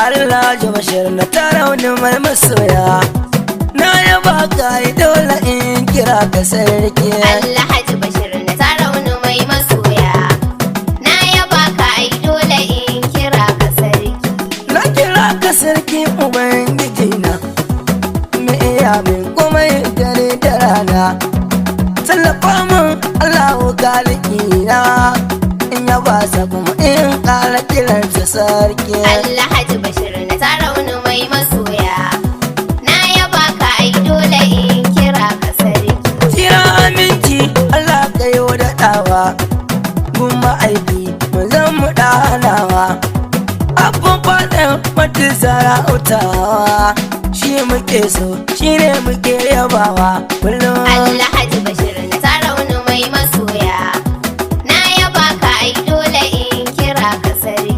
Alhaji Bashir na tarauni mai masoya. Na yaba ka yi dole in kira ka sarki. Alhaji Bashir na Tarauni mai masoya. Na yaba ka, ai dole in kira ka sarki. Na kira ka sarki ubangiji na, me iya min kuma dare da rana. Tallafa min Allahu kaliki na, in yaba sa kuma in ƙara kiransa sarki. Alhaji Bashir na Tarauni mai masoya. Na yaba ka, ai dole in kira ka sarki. Tsira aminci Allah ka yi daɗawa, gumma aiki mu zan mu ɗanawa. Abun faɗin mata sara'utawa, shi muke so, shi ne muke yabawa kullum. Alhaji Bashir na Tarauni mai masoya. Na yaba ka, ai dole in kira ka sarki.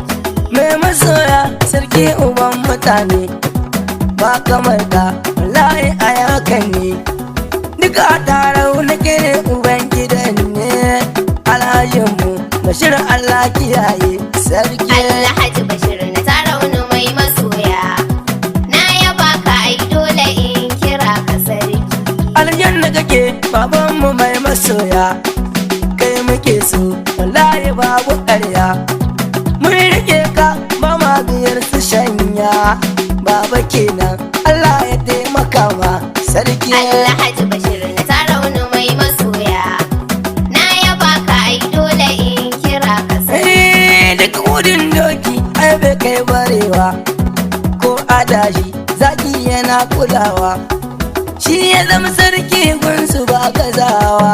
Mai masoya, sarki uban mutane, ba kamar ka wallahi a yakan ne. Duka tarau na kere uban gidan ne, alhajinmu Bashir, Allah kiyaye sarki. Alhaji Bashir na Tarauni mai masoya. Na yaba ka, ai dole in kira ka sarki. Aljanna kake babanmu mai masoya, kai muke so wallahi babu ƙarya. Mun rike ka ba ma biyar su shanya, baba kenan, Allah ya taimaka ma sarki. Alhaji Bashir na Tarauni mai masoya. Na yaba ka, ai dole in kira ka sarki. Eh, duk gudun doki ai bai kai barewa, ko adashi zaki yana kulawa. Shi ya zama sarki gunsu ba gazawa.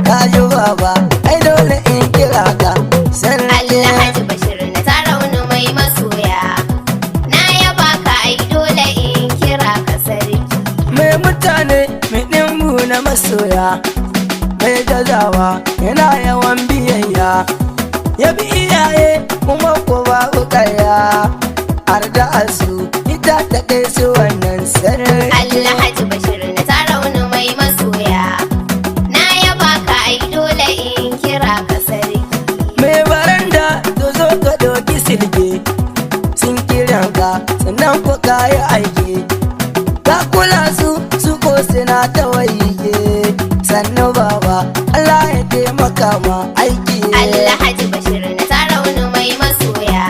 Kaji baba, ai dole in kira ka sarki. Alhaji Bashir na Tarauni mai masoya. Na yaba ka, ai dole in kira ka sarki. Mai mutane, mai ɗimbu na masoya, mai gazawa yana yawan biyayya, ya bi iyaye kuma ko babu ƙarya, har da asu ita ta kai su wannan sarki. Alhaji Bashir na Tarauni mai masoya. Na yaba ka, ai dole in kira ka sarki. Mai baranda to zo ka ɗauki silke, sun kiran ka sannan ko kayi aiki, ka kula su, su ko suna ta waige. Sannu baba, Allah ya taimaka ma aiki. Alhaji Bashir na Tarauni mai masoya.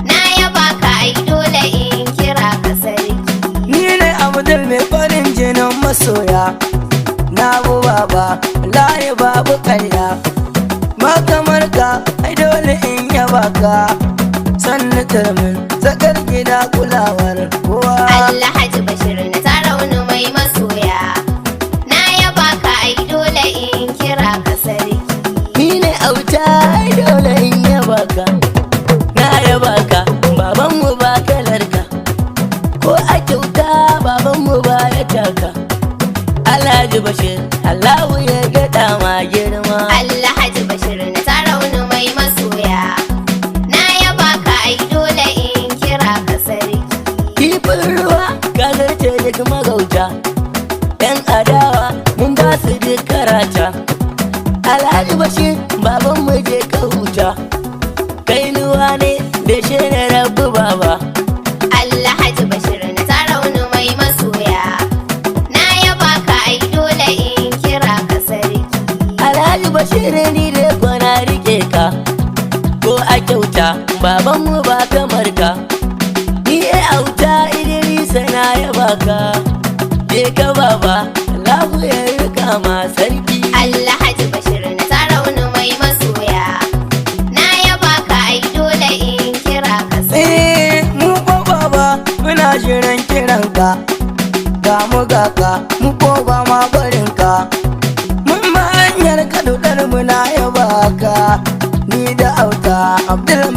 Na yaba ka, ai dole in kira ka sarki. Ni ne Abdul mai farin jinin masoya, na bu baba layi babu karya, ba kamar ka, ai dole in yaba ka. Sannu turmin tsakar gida, kulawar kowa. Alhaji Bashir na Tarauni mai masoya. Na yaba ka, ai dole in kira ka sarki. Ni ne auta, ai dole in yaba ka. Na yaba ka babanmu, ba kalarka, ko a kyauta babanmu ba ya taka. Alhaji Bashir, Allahu ya gada ma girma. Alhaji Bashir na Tarauni mai masoya. Na yaba ka, ai dole in kira ka sarki. Kifin ruwa ka zarce duk magauta, yan adawa mun ba su duk karata. Alhaji Bashir babanmu, je ka huta, kainuwa ne da shi na rabu baba. Alhaji Bashir na Tarauni mai masoya. Na yaba ka, ai dole in kira ka sarki. Alhaji Bashir, ni da kwana rike ka, ko a kyauta babanmu ba kamar ka. Ni e auta Idrisa na yaba ka, je ka baba, Allahu ya rika ma sarki. Alhaji Bashir na Tarauni mai masoya. Na yaba ka, ai dole in kira ka sarki. Eh, mu ko baba muna shirin kiranka, ga mu ga ka, mu ko ba ma barinka. Mun ba hanyar ka dodar, muna yaba ka, ni da auta Abdul.